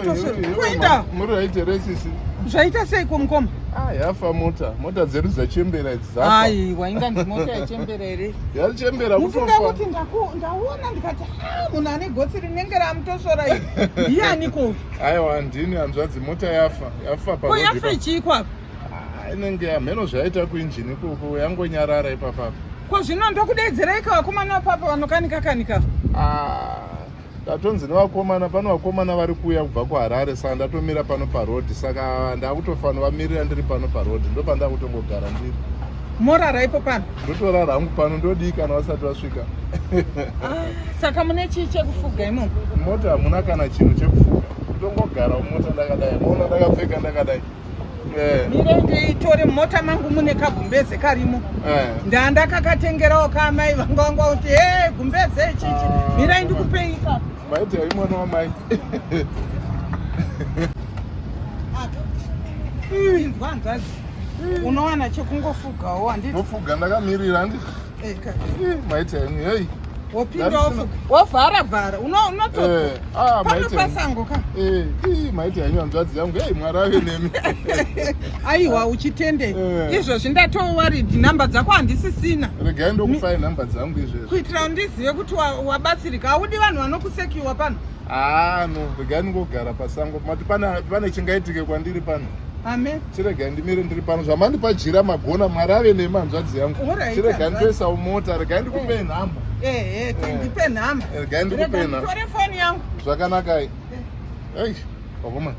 Mutosoro. Kuenda. Muri right here sisi? Zvaita seiko mukoma? Ah, yafa mota. Mota dzedu dzachembera idzi dzafa. Aiwa, inga ndimota yachembera here? Yachembera Mufunga kutofa. kuti ndaona ndikati ah, munhu ane gotsi rinenge ramutosvora iri. Ndiani ko? Aiwa, ndini hanzvadzi, mota yafa. Yafa Ko paroad. yafa ichiiko apa? Ah, inenge yamheno zvaita kuinjini ikoko, yangonyarara ipapapa. Ko zvino ndokudedzereika vakomana papa vanokanika kanika? Ah, ndatonzi nevakomana pano, vakomana vari kuuya kubva kuHarare, saka ndatomira pano parodhi, saka ndakutofanira ndiri pano parodhi, ndopandakutongogara ndiri. Morara ipo pano? Ndotorara hangu pano, ndodii kana vasati vasvika. Ah, saka mune chii chekufuga imomo? Mota hamuna kana chinhu chekufuga, kutongogara mumota ndakadai, maona ndakapfeka ndakadai. Eh. Mire ndiitore mumota mangu, mune kagumbeze karimo. Ndandakakatengerawo kaamai vanga vanga kuti he gumbeze chichi. Ah. Mirai ndikupei ikako. Maiti ai mwana wamai. Inzwa hanzvadzi, unowana chekungofugawo, handiti? Ndofuga ndakamirira, handiti? Eka. Maiti henyu, hei. Wopinda Ndarisina- wofuga, wovhara vhara, unoto Ah, pano maiti henyu. pasango ka. Eh, ii, maiti henyu hanzvadzi yangu, hei, Mwari ave nemi. Aiwa, uchitende. Izvozvi ndatowaridhi namba dzako handisisina. Regai ndokupai nhamba dzangu izvezvi. Kuitira kuti ndizive kuti wabatsirika. Haudi vanhu vanokusekiwa pano. Ah, no, regai ndingogara pasango. Mati pane chingaitike kwandiri pano? Amen. Chiregai ndimire ndiri pano. Zvamandipa jira magona, Mwari ave nemi hanzvadzi yangu. Alright, Chiregai hanzvadzi. nditoisawo mota, regai ndikupei nhamba. Ehe, ndipe nhamba. Regai ndikupe Rega nhamba. nditore foni yangu. Zvakanakai. Ei, vakomana.